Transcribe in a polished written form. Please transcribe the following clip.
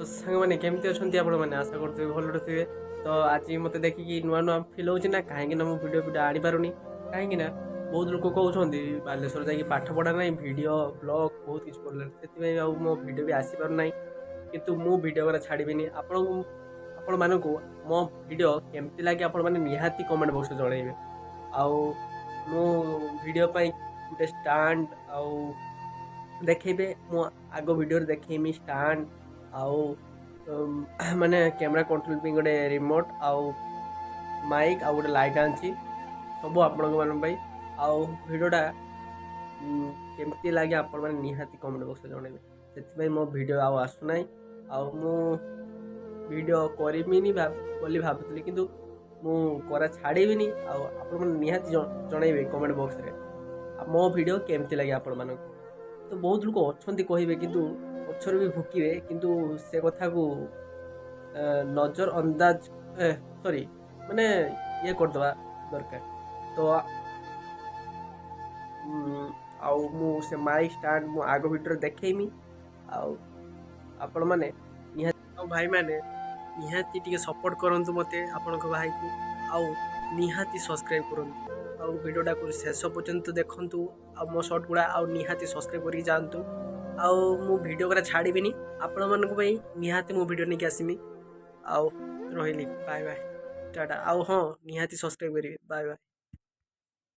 ତ ସାଙ୍ଗମାନେ, କେମିତି ଅଛନ୍ତି ଆପଣମାନେ? ଆଶା କରୁଥିବେ ଭଲରେ ଥିବେ। ତ ଆଜି ମୋତେ ଦେଖିକି ନୂଆ ନୂଆ ଫିଲ୍ ହେଉଛି ନା? କାହିଁକି ନା ମୁଁ ଭିଡ଼ିଓ ଫିଡ଼ିଓ ଆଣିପାରୁନି। କାହିଁକି ନା ବହୁତ ଲୋକ କହୁଛନ୍ତି ବାଲେଶ୍ୱର ଯାଇକି ପାଠ ପଢ଼ା ନାହିଁ, ଭିଡ଼ିଓ ବ୍ଲଗ୍ ବହୁତ କିଛି କରିଲାଣି। ସେଥିପାଇଁ ଆଉ ମୋ ଭିଡ଼ିଓ ବି ଆସିପାରୁନାହିଁ। କିନ୍ତୁ ମୁଁ ଭିଡ଼ିଓ ଗୁଡ଼ା ଛାଡ଼ିବିନି। ଆପଣମାନଙ୍କୁ ମୋ ଭିଡ଼ିଓ କେମିତି ଲାଗେ, ଆପଣମାନେ ନିହାତି କମେଣ୍ଟ ବକ୍ସରେ ଜଣାଇବେ। ଆଉ ମୁଁ ଭିଡ଼ିଓ ପାଇଁ ଗୋଟେ ଷ୍ଟାଣ୍ଡ ଆଉ ଦେଖେଇବେ। ମୁଁ ଆଗ ଭିଡ଼ିଓରେ ଦେଖେଇମି ଷ୍ଟାଣ୍ଡ ଆଉ ମାନେ କ୍ୟାମେରା କଣ୍ଟ୍ରୋଲ ପାଇଁ ଗୋଟେ ରିମୋଟ୍ ଆଉ ମାଇକ୍ ଆଉ ଗୋଟେ ଲାଇଟ୍ ଆଣିଛି, ସବୁ ଆପଣଙ୍କ ମାନଙ୍କ ପାଇଁ। ଆଉ ଭିଡ଼ିଓଟା କେମିତି ଲାଗେ, ଆପଣମାନେ ନିହାତି କମେଣ୍ଟ ବକ୍ସରେ ଜଣାଇବେ। ସେଥିପାଇଁ ମୋ ଭିଡ଼ିଓ ଆଉ ଆସୁନାହିଁ। ଆଉ ମୁଁ ଭିଡ଼ିଓ କରିବିନି ବୋଲି ଭାବୁଥିଲି, କିନ୍ତୁ ମୁଁ କରା ଛାଡ଼ିବିନି। ଆଉ ଆପଣମାନେ ନିହାତି ଜଣାଇବେ କମେଣ୍ଟ ବକ୍ସରେ ମୋ ଭିଡ଼ିଓ କେମିତି ଲାଗେ ଆପଣମାନଙ୍କୁ। ତ ବହୁତ ଲୋକ ଅଛନ୍ତି କହିବେ, କିନ୍ତୁ ପଛରୁ ବି ଭୁକିବେ, କିନ୍ତୁ ସେ କଥାକୁ ନଜର ଅନ୍ଦାଜ, ସରି, ମାନେ ଇଏ କରିଦେବା ଦରକାର। ତ ଆଉ ମୁଁ ସେ ମାଇକ୍ ଷ୍ଟାଣ୍ଡ ମୁଁ ଆଗ ଭିଡ଼ିଓରେ ଦେଖେଇମି। ଆଉ ଆପଣମାନେ ନିହାତି, ଆଉ ଭାଇମାନେ ନିହାତି ଟିକେ ସପୋର୍ଟ କରନ୍ତୁ ମୋତେ, ଆପଣଙ୍କ ଭାଇକୁ, ଆଉ ନିହାତି ସବସ୍କ୍ରାଇବ୍ କରନ୍ତୁ ଆଉ ଭିଡ଼ିଓଟାକୁ ଶେଷ ପର୍ଯ୍ୟନ୍ତ ଦେଖନ୍ତୁ ଆଉ ମୋ ସର୍ଟ ଗୁଡ଼ା, ଆଉ ନିହାତି ସବସ୍କ୍ରାଇବ୍ କରିକି ଯାଆନ୍ତୁ। ଆଉ ମୁଁ ଭିଡ଼ିଓ ଗୁଡ଼ା ଛାଡ଼ିବିନି। ଆପଣମାନଙ୍କ ପାଇଁ ନିହାତି ମୁଁ ଭିଡ଼ିଓ ନେଇକି ଆସିମି। ଆଉ ରହିଲି, ବାଏ ବାଏ, ଟାଟା। ଆଉ ହଁ, ନିହାତି ସବସ୍କ୍ରାଇବ୍ କରିବେ। Bye bye.